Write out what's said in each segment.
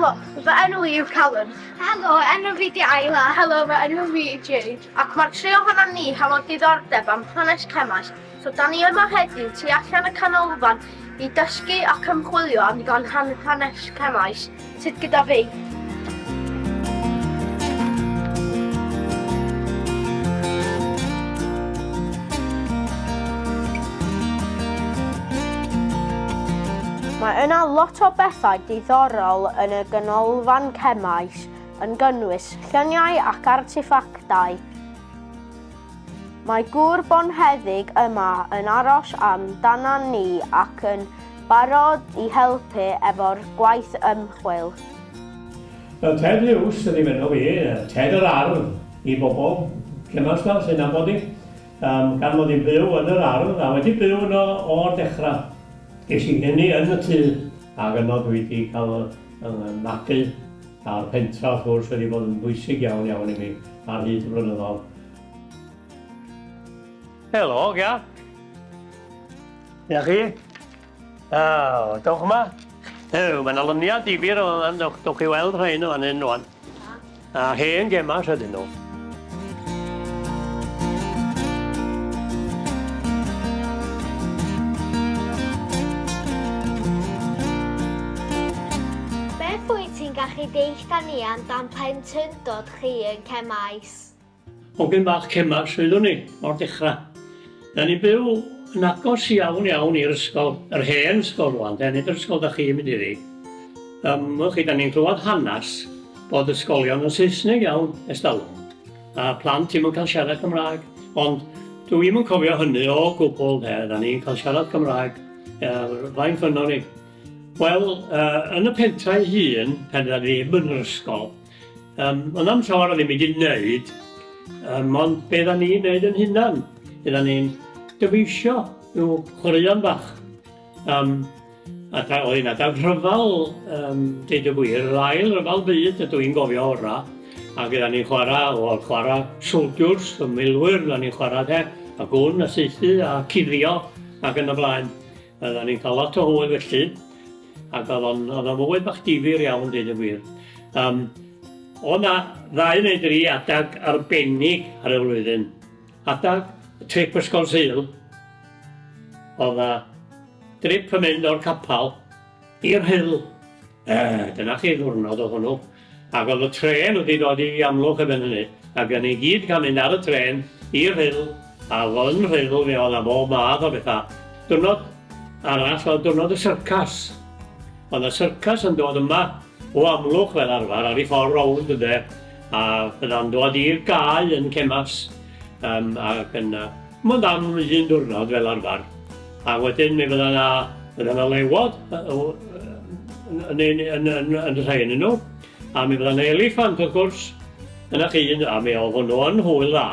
Helo, fy enw i yw Callum. Helo, enw fi 'di Ayla. Helo, fy enw fi yw Jade. Ac mae'r tri ohonon ni hefo diddordeb am hanes Cemaes, so da ni yma heddiw tu allan y canolfan i dysgu ac ymchwilio am ddigon hanes Cemaes. Sut gyda fi? Mae yna lot o bethau diddorol yn y Ganolfan Cemaes, yn gynnwys lluniau ac arteffactau. Mae gŵr bonheddig yma yn aros am danan ni ac yn barod i helpu efo'r gwaith ymchwil. Wel, Ted Hughes ydy fy enw fi, Ted yr Ardd i bobl Cemaes fel sy'n nabod i. Um, gan mod i'n byw yn yr ardd a wedi byw yno o'r dechrau. Ges i ngeni yn y tŷ ac yno dwi wedi cael fy magu a'r pentra wrth gwrs wedi bod yn bwysig iawn iawn i mi ar hyd y blynyddoedd. Helo, gia. Ia chi? Oh, dewch yma. Ew, mae yna lyniau difyr o fan, dewch, dewch i weld rhain o fan hyn rwan. A hen gemau ydyn nhw. Beth wyt ti'n gallu deitha ni amdan plentyndod chi yn Cemaes? Hogyn bach Cemaes oeddwn i o'r dechrau. Da ni'n byw yn agos iawn iawn i'r ysgol, yr hen ysgol rwan, de, nid yr ysgol da chi'n mynd iddi. Um, wel chi, da ni'n clywed hanes bod ysgolion yn Saesneg iawn ers talwm, a plant ddim yn cael siarad Cymraeg, ond dwi ddim yn cofio hynny o gwbl, de, da ni'n cael siarad Cymraeg, uh, faint ffynnon ni. Wel, uh, yn y pentra ei hun, pan da ni ddim yn yr ysgol, Um, ond am llawer o'n i'n mynd i wneud, um, ond be dda ni'n wneud yn hunan? Be dda ni'n dyfeisio rhyw chwaraeon bach. Um, a da, oedd hi'n adag rhyfel, um, deud y gwir, yr ail rhyfel byd ydw i'n gofio ora, a gyda ni'n chwarae, o, chwarae soldiers, y milwyr, da ni'n chwarae de, a gwn a saethu a cuddio ac yn y blaen. A da ni'n cael lot o hwyl felly. Ac oedd o'n, oedd o'n fywyd bach difyr iawn, dweud y gwir. Um, o na ddau neu dri adag arbennig ar y flwyddyn. Adag y trip Ysgol Sul, oedd na drip yn mynd o'r capel i'r Rhyl. E, dyna chi ddwrnod oedd hwnnw. Ac oedd y trên wedi dod i Amlwch erbyn hynny, ac o'n ni gyd cael mynd ar y trên i'r Rhyl, a yn Rhyl fe oedd 'na bob math o bethau. Diwrnod arall oedd diwrnod y syrcas. Oedd 'na syrcas yn dod yma o Amlwch fel arfer ar ei ffordd rownd ynde, a fydda'n dod i'r gae yn Cemas, um, ac yn, uh, mond am un diwrnod fel arfer. A wedyn mi fydda 'na fydda 'na lewod yn yn yn yn yn rhai yn nhw. A mi fydda 'na eliffant wrth gwrs. Yna chi un, a mi oedd hwnnw yn hwyl dda.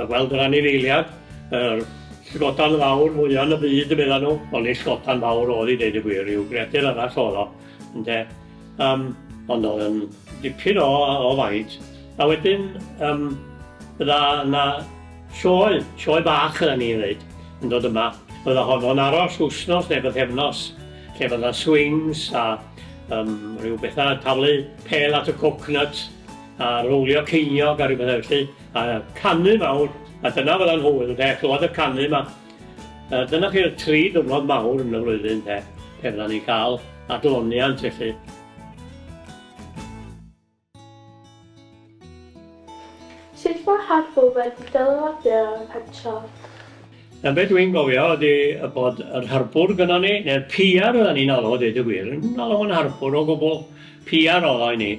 A gweld yr anifeiliad, yr llygodan fawr fwyaf yn y byd y bydda nhw. Wel, nid llygodan fawr oedd i ddeud y gwir, rhyw greadur arall oedd o. Ynde? Um, ond oedd yn dipyn o, o faint. A wedyn, um, bydda yna Sioe, sioe bach fydda ni'n ddeud, yn dod yma. Fydda honno'n aros wsnos neu bythefnos, lle fydda swings a um, rhyw bethau, taflu pêl at y coconut, a rowlio ceiniog a rhyw bethau felly, a canu mawr, a dyna fydda'n hwyl, de, clywed y canu yma. Uh, dyna chi'r tri diwrnod mawr yn y flwyddyn, de, lle fydda ni'n cael adloniant felly. Sut mae harbwr wedi dylanwadu ar y pentref? Na be dwi'n gofio ydy y bod yr harbwr gynnon ni, neu'r piar oedden ni'n alw o deud y gwir, yn alw o'n harbwr o gwbl, piar oedd o i ni,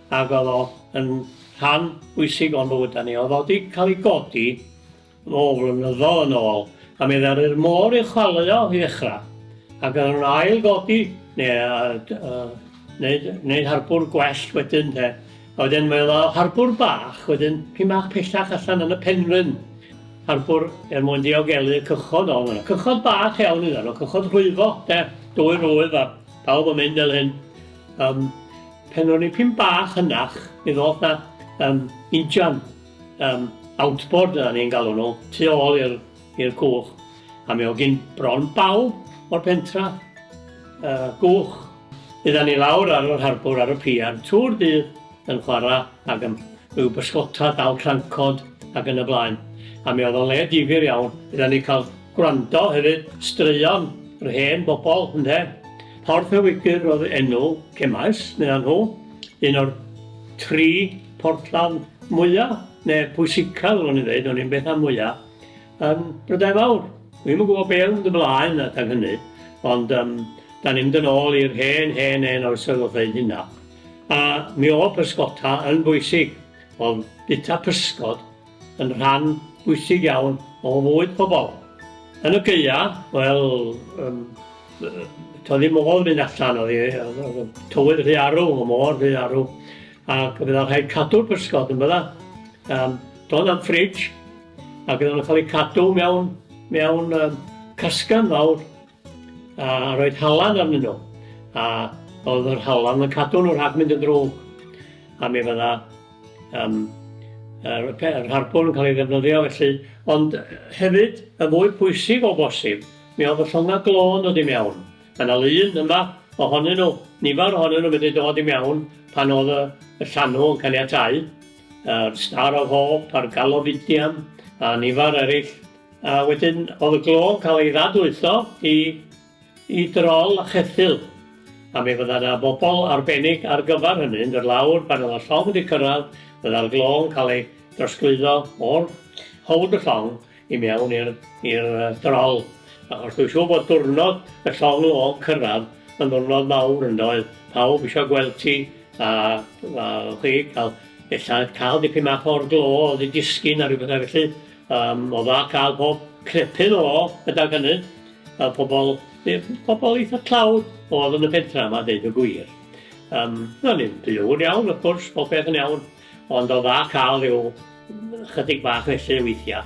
ac oedd o yn rhan bwysig o'n bywydau ni, oedd o wedi cael ei godi O, flynyddoedd yn ôl, a mi ddaru'r môr ei chwalu o i ddechrau, ac oedden nhw'n ail godi, neu uh, wneud, wneud harbwr gwell wedyn, de. A wedyn mae oedd harbwr bach, wedyn pyn bach pellach allan yn y penrhyn, harbwr er mwyn diogelu y cychod o. Yna. Cychod bach iawn iddyn nhw, cychod rhwyfo, de, dwy rwyf a pawb yn mynd fel hyn. Um, pen o'n i pyn bach hynach, mi ddoth na um, injan um, outboard yna ni'n galw nhw, tu ôl i'r i'r cwch. A mi oedd gyn bron bawb o'r pentra uh, gwch. Fyddan ni lawr ar yr harbwr ar y pier trwy'r dydd yn chwarae ac yn rhyw bysgota, dal crancod ac yn y blaen. A mi oedd o'n le difyr iawn. Fyddan ni'n cael gwrando hefyd straeon yr hen bobl, ynde? Porth y Wigr oedd enw Cemaes, meddan nhw, un o'r tri porthladd mwya, neu pwysica ddylwn i ddweud, o'n i'n beth am mwya, yn Brydain Fawr. Dwi'm yn gwybod be oedd yn mynd ymlaen adeg hynny, ond um, da ni'n mynd yn ôl i'r hen, hen, hen oesoedd wrth ddeud hynna. A mi oedd pysgota yn bwysig. Oedd bwyta pysgod yn rhan bwysig iawn o fwyd pobl. Yn y gaea, wel, um, toedd ddim modd mynd allan, oedd, oedd, oedd y tywydd rhy arw, y môr rhy arw, ac fydda rhaid cadw'r pysgod yn bydda. Um, doedd na'm fridge, ac oedden nhw'n cael eu cadw mewn, mewn um, casgan fawr a roed halan arnyn nhw. A oedd yr halan yn cadw nhw rhag mynd yn ddrwg. A mi fydda um, yr, yr harbwr yn cael ei ddefnyddio felly. Ond hefyd, y fwy pwysig o bosib, mi oedd y llongau glo yn dod i mewn. Mae yna lun yma ohonyn nhw, nifer ohonyn nhw'n mynd i dod i mewn pan oedd y, y llanw yn caniatáu. Yr Star of Hope a'r Gallovidian a nifer eraill. A wedyn oedd y glo yn cael ei ddadlwytho i, i drol a cheffyl. A mi fydda yna bobl arbennig ar gyfer hynny yn dod lawr pan oedd y llong wedi cyrraedd, fydda'r glo yn cael ei drosglwyddo o'r howld y llong i mewn i'r i'r drol. Achos dwi'n siŵr bod diwrnod y llong lo'n cyrraedd yn ddiwrnod mawr yn doedd. Pawb eisiau gweld ti a, a chi cael, ella cael dipyn bach o'r glo oedd i disgyn a rhyw bethau felly. Um, o dda cael pob crepyn o lo gydag hynny. A pobl, pobl eitha tlawd oedd yn y pentra yma, deud y gwir. Um, na ni'n byw'n iawn, wrth gwrs, pob peth yn iawn, ond o dda cael rhyw Chydig bach felly weithiau.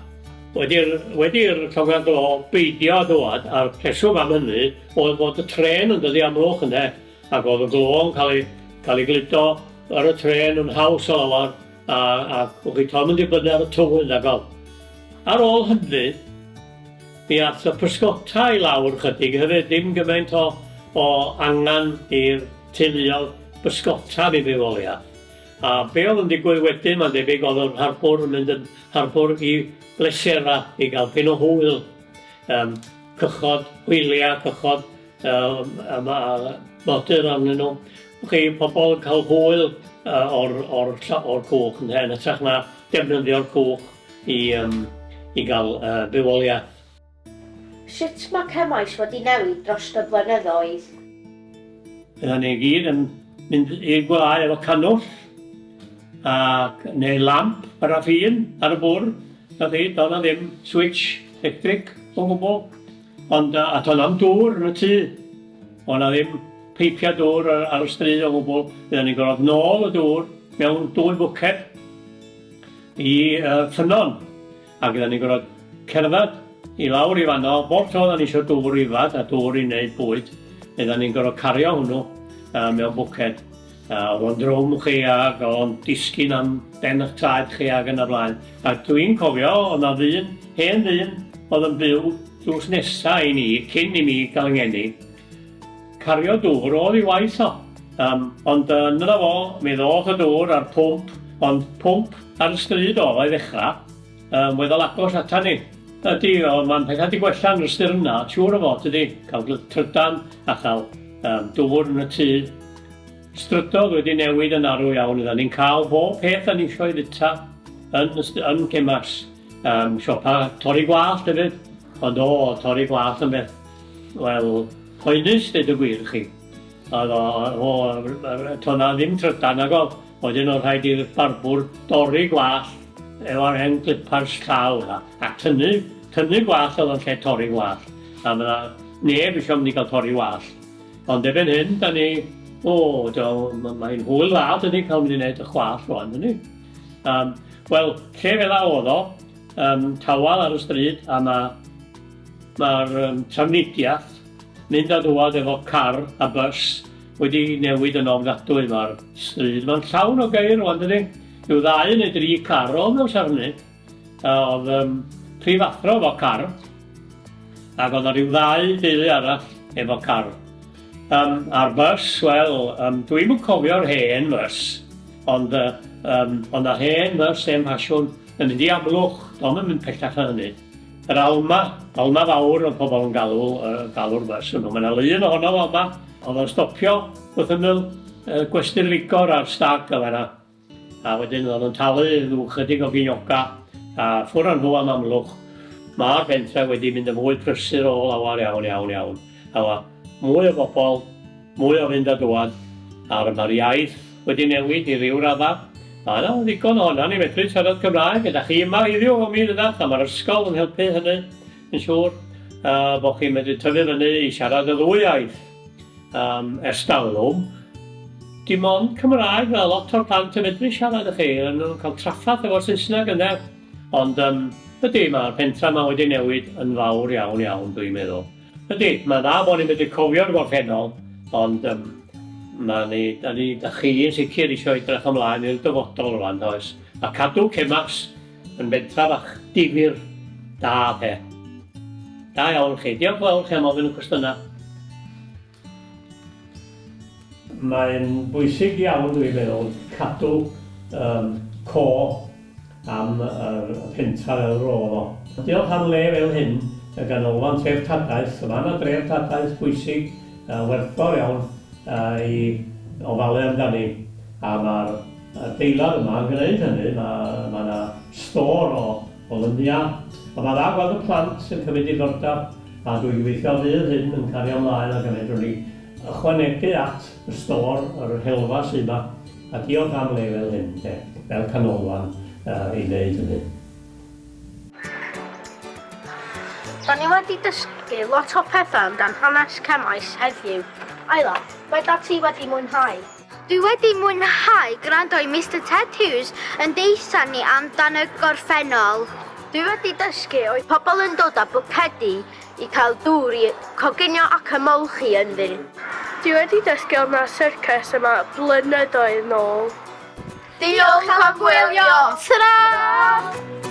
Wedi'r wedi'r llongau glo beidio â dŵad, a'r rheswm am hynny oedd fod y trên yn dod i Amlwch ynde, ac oedd y glo yn cael ei cael ei gludo ar y trên yn haws o lawer, a a wch chi to'm yn dibynnu ar y tywydd nag oedd. Ar ôl hynny, mi ath y pysgota i lawr chydig hefyd, ddim gymaint o o angen i'r teuluoedd bysgota mi fywoliaeth. A be oedd yn digwydd wedyn, mae'n debyg, oedd yr harbwr yn mynd yn harbwr i blesera, i gael pyn o hwyl. Um, cychod, hwyliau, cychod, um, um, a modur arnyn nhw. Chi, pobl yn cael hwyl uh, o'r, or, or cwch yn yn hytrach na defnyddio'r cwch i, um, i gael uh, bywoliaeth. Sut mae Cemaes wedi newid dros y blynyddoedd? Fyddan ni gyd yn mynd i'r gwlâu efo cannwll ac neu lamp paraffin ar y bwrdd. Na chi, doedd 'na ddim switch electric o gwbl. Ond a doedd na'm dŵr yn y tŷ. Oedd 'na ddim peipiau dŵr ar, ar y stryd o gwbl. Fyddan ni'n gorfod nôl y dŵr mewn dwy fwced i uh, ffynnon. Ac oeddan ni'n gorfod cerdded i lawr i fanno, bob tro oeddan ni eisiau dŵr i yfad a dŵr i wneud bwyd, oeddan ni'n gorfod cario hwnnw uh, mewn bwced. Oedd o'n drwm chi ac oedd o'n disgyn am ben eich traed chi ac yn y blaen. A dwi'n cofio, oedd na ddyn, hen ddyn, oedd yn byw drws nesa i ni, cyn i mi gael yng ngeni, cario dŵr oedd ei waith o. Um, ond uh, dyna fo, mi ddoth y dŵr a'r pwmp, ond pwmp ar y stryd oedd o i ddechrau, um, weddol agos ata ni. Ydy, ond mae'n pethau di gwella yn yr ystyr yna, siŵr o fod, ydy, cael trydan a chael um, dŵr yn y tŷ. Strydodd wedi newid yn arw iawn, yna ni'n cael bob peth da ni eisiau ei fwyta yn, yn Cemas. Um, siopa torri gwallt hefyd, ond o, torri gwallt yn beth Wel, poenus, deud y gwir i chi. Oedd o, o, to na ddim trydan nag oedd. Wedyn oedd rhaid i'r barbwr dorri gwallt efo'r hen glipars llaw yna. A tynnu, tynnu gwallt oedd yn lle torri gwallt. A fydda neb eisiau mynd i gael torri wallt. Ond erbyn hyn, da ni, o, do, mae'n hwyl dda, dydy, cael mynd i wneud y chwallt rwan, dydy. Um, Wel, lle fel oedd o, um, tawel ar y stryd, a mae Mae'r um, trafnidiaeth, mynd a dŵad efo car a bus, wedi newid yn ofnadwy. Mae'r stryd ma'n llawn o geir rwan, dydy. Rhyw ddau neu dri car oedd mewn sarnu. A oedd um, prifathro efo car, ac oedd yna rhyw ddau deulu arall efo car. Um, a'r bus, wel, um, dwi'm yn cofio'r hen fys, ond, uh, um, ond ar hen fys, hen ffasiwn, yn mynd i Amlwch, do'n yn mynd pellach na hynny. Yr Alma, Alma fawr oedd pobl yn galw, uh, galw'r bus hwnnw. Mae yna lun ohono fo yma, oedd o'n stopio wrth ymyl uh, Gwesty'r Figor a'r stag o fanna. A wedyn oedden nhw'n talu rhyw chydig o ginioga a ffwr â nhw am Amlwch. Mae'r pentre wedi mynd yn fwy prysur o lawer iawn, iawn, iawn. A mae mwy o bobl, mwy o fynd a dŵad, a'r mae'r iaith wedi newid i ryw raddau. Mae yna ddigon ohonan ni medru siarad Cymraeg, ydych chi yma heddiw efo mi ydych, a mae'r ysgol yn helpu hynny, yn siŵr, uh, bod chi'n medru tyfu fyny i siarad y ddwy iaith um, ers talwm. Dim ond Cymraeg, mae lot o'r plant yn medru siarad i chi, yn nhw'n cael trafferth efo'r Saesneg yna. Ond um, ydy, mae'r pentra yma wedi newid yn fawr iawn iawn, dwi'n meddwl. Ydy, mae'n dda bod ni'n medru cofio'r gorffennol, ond um, mae ni, da ni, da chi yn sicr eisiau edrych ymlaen i'r dyfodol rwan, does? A cadw Cemacs yn fentra fach difyr, da pe. Da iawn chi. Diolch yn fawr chi am ofyn y cwestiynau. Mae'n bwysig iawn, dwi'n meddwl, cadw um, co am yr pentra fel roedd o. Diolch am le fel hyn, y ganolfan treftadaeth. Mae yna dreftadaeth bwysig, uh, werthfawr iawn uh, i ofalu amdani. A mae'r adeilad yma yn gwneud hynny. Mae, mae yna stôr o, o luniau. A mae'n dda gweld y plant yn cymryd diddordeb A dwi'n gobeithio fydd hyn yn cario ymlaen ac y fedrwn ni ychwanegu at y stôr, yr helfa sydd 'ma, a diolch am le fel hyn, de, fel canolfan uh, i wneud hynny. Da ni wedi dysgu lot o pethau amdan hanes Cemaes heddiw. Ayla, be da ti wedi mwynhau? Dwi wedi mwynhau gwrando i Mister Ted Hughes yn deutha ni amdan y gorffennol. Dwi wedi dysgu oedd pobl yn dod â bwcedi i cael dŵr i coginio ac ymolchi ynddi. Dwi wedi dysgu oedd 'na syrcas yma blynyddoedd nôl. Diolch am gwylio! Tara!